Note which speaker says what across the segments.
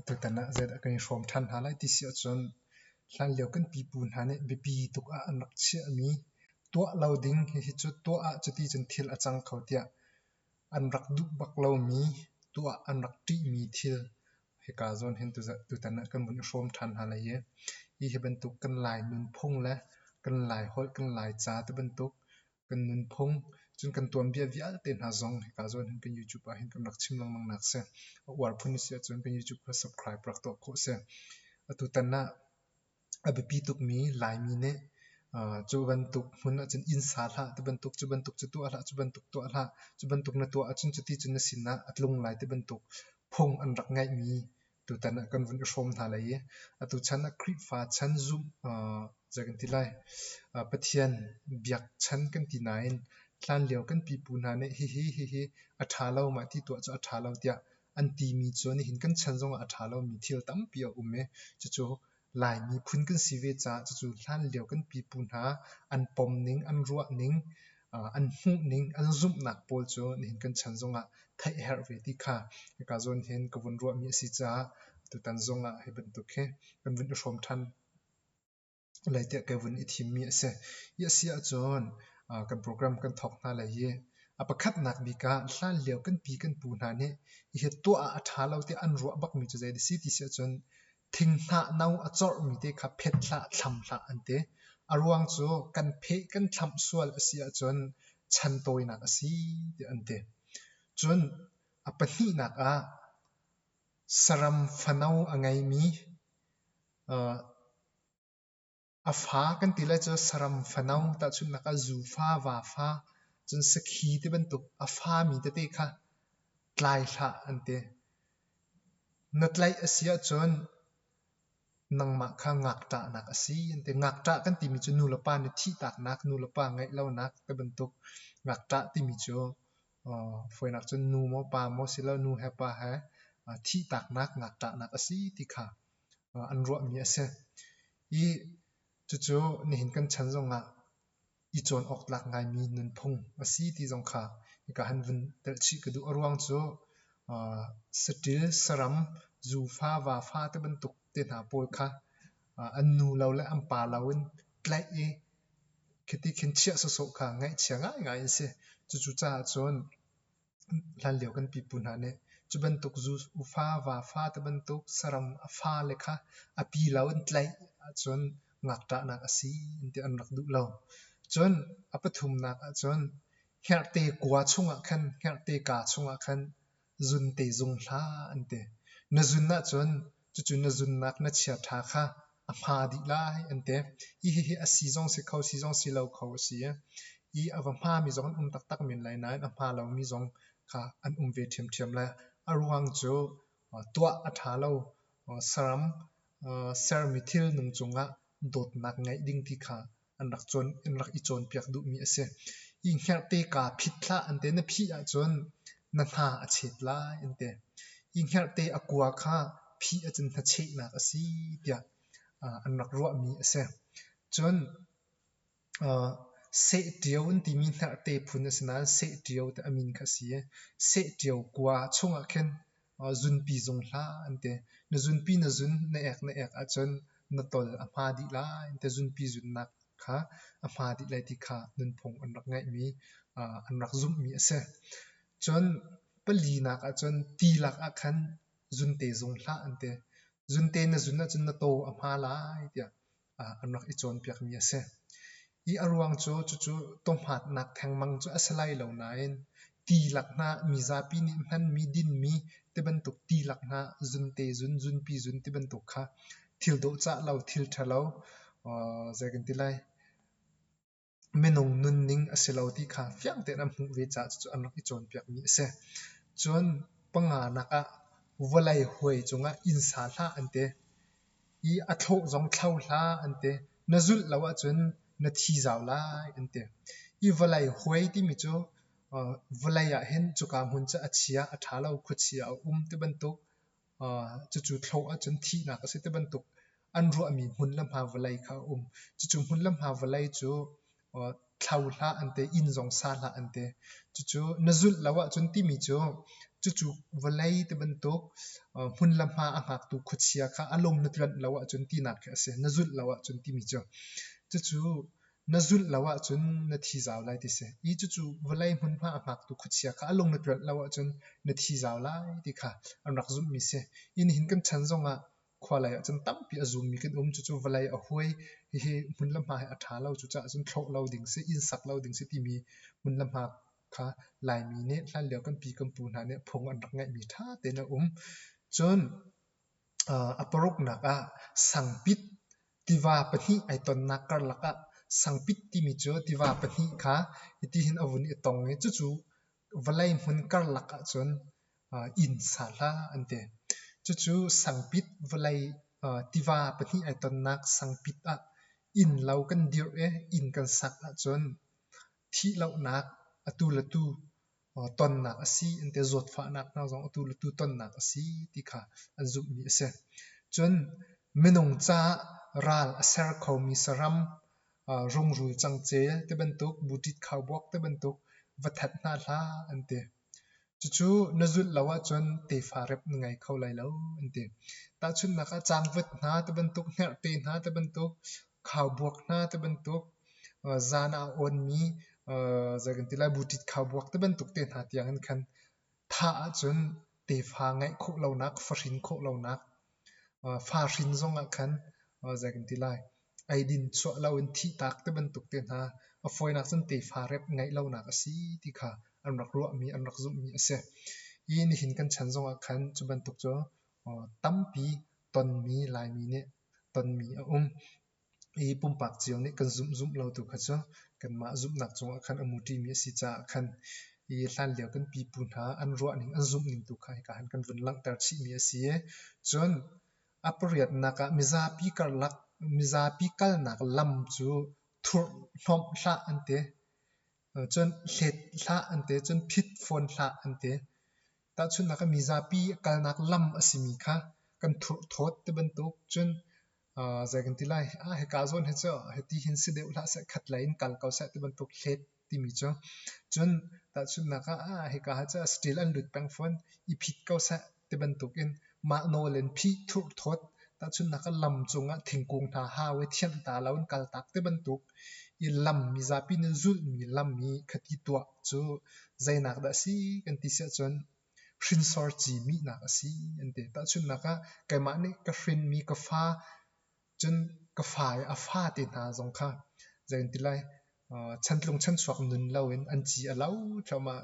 Speaker 1: Tutan ah zeidah kan i hrawm ṭhan hna lai ti si ahcun hlanlio kan pipu hna nih biapi tuk ah an rak chiahmi tuah lo ding hihi cu tuah ah cuti cun thil a cang kho tiah an rak duh bak lomi, tuah an rak ṭihmi thil hika zawn hin tutan ah kan vun i hrawm ṭhan hna lai i hi hi bantuk kan Lai nunphung le kan Lai holh, kan Lai ca ti bantuk kan nunphung cun kan tuanbia vialte hna zong hika zawn hin kan YouTube ah hin kan rak chim lengmang nak si. A uar phun a si ahcun kan YouTube kha subscribe rak tuah khawh si. Atu tan ah a biapi tukmi Laimi nih cu bantuk hmun ahcun inn sa hlah ti bantuk, cu bantuk cu tuah hlah, cu bantuk tuah hlah, cu bantuk na tuah ahcun cuti cun na sinah a tlung lai ti bantuk phung an rak ngeihmi tutan ah kan vun i hrawm hna lai i atu chan ah Khrihfa chan zumh zei kan ti lai Pathian biak chan kan ti nain hlanlio kan pipu hna nih hihi hihi a ṭha lo mah ti tuah cu a ṭha lo tiah an timi cu nihin kan chan zongah a ṭha lomi thil tampi a um i cucu Laimi phun kan si ve caah cucu hlanlio kan pipu hna an pomning, an ruahning, an hmuhning, an zumhnak pawl cu nihin kan chan zongah theih a herh ve ti kha hika zawn hin ka vun ruahmi a si caah tutan zongah hi bantuk hi kan vun i hrawm ṭhan lai tiah ka vun i thimmi a si. Hi a si ahcun kan program kan thawk hna lai i a pakhatnak bik ah hlanlio kan pi kan pu hna nih hihi tuah ah a ṭha lo tiah an ruah bakmi cu zei a si ti si ahcun Thinghnah no a corhmi te kha phet hlah, thlam hlah an ti. A ruang cu kan pheh kan thlamh sual a si ahcun chan tawinak a si tiah an ti. Cun a pahnihnak ah saram fano a ngeimi A fa kan ti lai cu saram fano tahchunhnak ah zufa, vafa, cun sakhi ti bantuk a fami tete kha tlai hlah an ti. Na tlaih a si ahcun nangmah kha ngakṭahnak a si an ti. Ngakṭah kan timi cu nulepa nih thihtaknak, nulepa ngeih lonak ti bantuk ngakṭah timi cu fawinak cun nu maw pa maw silo nu he pa he thihtaknak, ngakṭahnak a si ti kha an ruahmi a si. I cucu nihin kan chan zongah i cawn awk tlak ngaimi nunphung a si ti zong kha hika han vun telh chih ka duh. A ruang cu saṭil, saram, zufa, vafa ti bantuk te hna pawl kha an nu lo le an pa lo in tlaih i khiti khin chiah sawsawh kha ngaihchia ngaingai an si. Cucu caah cun Hlanlio kan pipu hna nih cu bantuk zu ufa, vafa ti bantuk saram a fale kha a pi lo in tlaih ahcun ngakṭahnak a si ti an rak duh lo. Cun a pathumnak ahcun hngerhte kua chungah khan, hngerhte kaa chungah khan zunte zung hlah an ti. Na zun ahcun cucu na zunnak na chiaṭha kha a hma dih lai an ti. Hi hihi a si zong si kho, si zong si lo kho a si. I a va hmami zong an um taktak men lai nain a hma lomi zong kha an um ve ṭhiamṭhiam lai. A ruang cu tuah a ṭha lo. Saram sermi thil nung cungah dawtnak ngeih ding ti kha an rak cawn an rak i cawnpiak duhmi a si. Hi hngerhte kaa phit hlah an ti. Na phih ahcun na hna a chet lai an ti. Hi hngerhte a kua kha phih ahcun hnachehnak a si tiah an rak ruahmi a si. Cun sehṭio an timi hngerhte phun a si nain sehṭio ti a min kha a si i sehṭio kua chungah khin zunpi zung hlah an ti. Na zunpi na zun na ek na ek ahcun na tol a hma dih lai an ti. Zunpi zunnak kha a hma dih lai ti kha nunphung an rak ngeihmi an rak zumhmi a si. Cun palinak ahcun ti lak ah khan zunte zung hlah an ti. Zunte na zun ahcun na taw a hma lai tiah an rak i cawnpiakmi a si. Hi a ruang cu cucu tawhmatnak thengmang cu a si lai lo nain ti lak hna mizapi nih hmanmi dinmi tibantuk ti lak hna zunte zun, zunpi zun tibantuk kha thil dawhcah lo, thil ṭhalo zei kan ti lai minung nunning a si lo ti kha fiang tein an hmuh ve caah cucu an rak i cawnpiakmi a si. Cun panganak ah vawlei huai cungah inn sa hlah an ti. I a thlawh zong thlo hlah an ti. Na zulh lo ahcun na thi zau lai an ti. Hi vawlei huai timi cu vawlei ah hin cuka hmun cu a chia, a ṭha lo, khuachia a um ti bantuk Cucu thlawh ahcun thihnak a si ti bantuk an ruahmi hmun le hma vawlei kha a um. Cucu hmun le hma vawlei cu thlo hlah an ti, inn zong sa hlah an ti. Cucu na zulh lo ahcun timi cu, Cucu vawlei ti bantuk hmun le hma a hngaktu khuachia kha a lung na tluanh lo ahcun tinak khi a si. Na zulh lo ahcun timi cu. Cucu na zulh lo ahcun na thi zau lai ti si. I cucu vawlei hmunhma a hngaktu khuachia kha a lung na tluanh lo ahcun na thi zau lai ti kha an rak zumhmi si. I nihin kan chan zongah khua lei ahcun tampi a zummi kan um. Cucu vawlei a huai. Hihi hmun le hma hi a ṭha lo. Cucaah cun thlawh lo ding si, inn sak lo ding si timi hmun le hma kha Laimi nih hlanlio kan pi kan pu hna nih phung an rak ngeihmi ṭha tein a um. Cun a paruknak ah sangpit tiva pahnih ai tonnak karlak ah sangpit timi cu tiva pahnih kha hitihin a vun i tong i cucu vawlei hmun karlak ahcun inn sa hlah an ti. Cucu sangpit vawlei tiva pahnih ai tonnak sangpit ah inn lo kan dirh i inn kan sak ahcun thihlohnak atu le tu tonnak a si an ti. Zawtfahnak hna zong atu le tu tonnak a si ti kha an zumhmi a si. Cun minung caah ral a ser khomi saram rungrul cangcel ti bantuk, buṭit khaubuak ti bantuk va that hna hlah an ti. Cucu na zulh lo ahcun tefa rep na ngei kho lai lo an ti. Tahchunhnak ah cangvat hna ti bantuk, hngerhte hna ti bantuk, khaubuak hna ti bantuk, zan ah a awnmi zei kan ti lai buṭit khaubuak ti bantuk te hna tiang in khan thah ahcun tefa ngeih khawh lonak, fahrin khawh lonak, fa hrin zong ah khan zei kan ti lai eidin chuah loin thihtak ti bantuk te hna a fawinak cun tefa rep ngeih lonak a si ti kha an rak ruahmi an rak zumhmi a si. Hi nihin kan chan zongah khan cu bantuk cu tampi tonmi Laimi nih tonmi a um. I pumpak cio nih kan zumh zumh lo tu kha cu kanmah zumhnak cungah khan a muṭimi a si caah khan i hlanlio kan pipu hna an ruahning an zumhning tu kha hika hin kan vun langhter chihmi a si. Cun a pariatnak ah mizapi karlak mizapi kalnak lam cu thurhhnawmh hlah an ti. Cun hlet hlah an ti. Cun phit fawn hlah an ti. Tahchunhnak ah mizapi kalnak lam a simi kha kan thurhthawt ti bantuk cun zei kan ti lai ah hika zawn hi cu hiti hin si deuh hlah seh khat lei in kal ko seh ti bantuk hlet timi cu. Cun tahchunhnak ah ah hika hi cu steel an lut peng fawn i phit ko seh ti bantuk in mah nawl in phih thurhthawt tahchunhnak ah lam cungah thingkung hna hau i thianh ta lo in kaltak ti bantuk i lam mizapi nih zulhmi lam i khati tuah cu zeinak dah a si kan ti si ahcun hrinsor ci mihnak a si an ti. Tahchunhnak ah keimah nih ka hrinmi ka fa cun ka fa i a fate hna zong kha zei kan ti lai chantlung chanchuak nun loin an ci a lo thluahmah.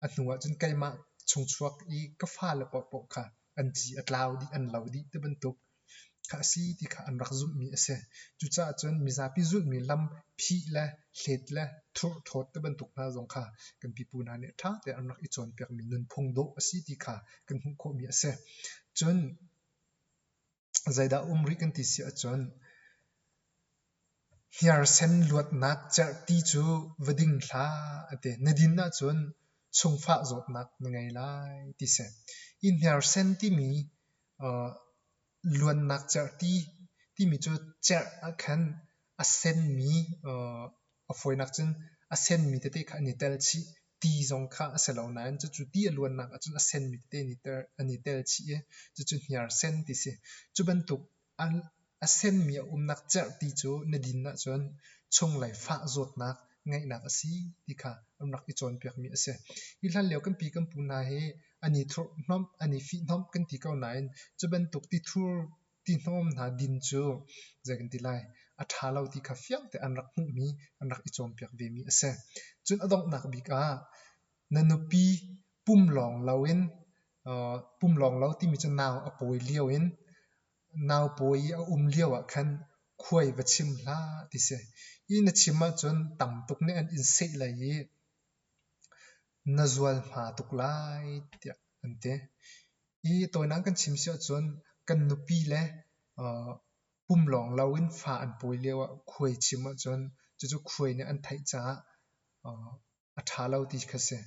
Speaker 1: A hnu ah cun keimah chungchuak i ka fale paohpaoh kha an ci a tlau dih, an lo dih ti bantuk kha a si ti kha an rak zumhmi a si. Cucaah cun mizapi zulhmi lam phih le hlet le thurhthawt ti bantuk hna zong kha kan pipu hna nih ṭha tein an rak i cawnpiakmi nunphung dawh a si ti kha kan hmuh khawhmi a si. Cun zeidah um rih kan ti si ahcun hniarsen luatnak cerhti cu va ding hlah a ti. Na din ahcun chungfah zawtnak na ngei lai ti si. Hi hniarsen timi luannak cerhti timi cu cerh ah khan a senmi a fawinak cun a senmi tete kha an i tel chih. Ti zong kha a si lo nain cucu ti a luannak ahcun a senmi tete an i tel chih i cucu hniarsen ti si. Cu bantuk a senmi a umnak cerhti cu na din ahcun chunglei fah zawtnak ngeihnak a si ti kha an rak i cawnpiakmi a si. Hi hlanlio kan pi kan pu hna hi an i thurhhnawmh, an i fihhnawmh kan ti ko nain cu bantuk tithur tihnawm hna din cu zei kan ti lai a ṭha lo ti kha fiang tein an rak hmuhmi, an rak i cawnpiak vemi a si. Cun a donghnak bik ah na nupi pum lawng loin pum lawng lo timi cu nau a pawi lio in nau pawi i a um lio ah khan khuai va chim hlah ti si. Hi na chim ahcun tam tuk nih an in seh lai i na zual hma tuk lai tiah an ti. Hi tawinak kan chim si ahcun kan nupi le pum lawng loin fa an pawi lio ah khuai chim ahcun cucu khuai nih an theih caah a ṭha lo ti kha si.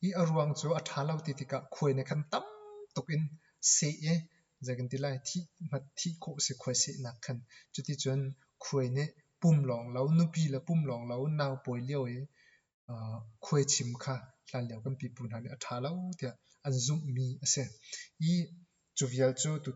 Speaker 1: Hi a ruang cu a ṭha lo ti tikah khuai nih khan tam tuk in seh i zei kan ti lai thih hmat thih khawh si khuai sehnak khan. Cuticun khuai nih pum lawng lo nupi le pum lawng lo nau pawi lio i khuai chim kha Hlanlio kan pipu hna nih a ṭha lo tiah an zumhmi a si. I cu vial cu tu.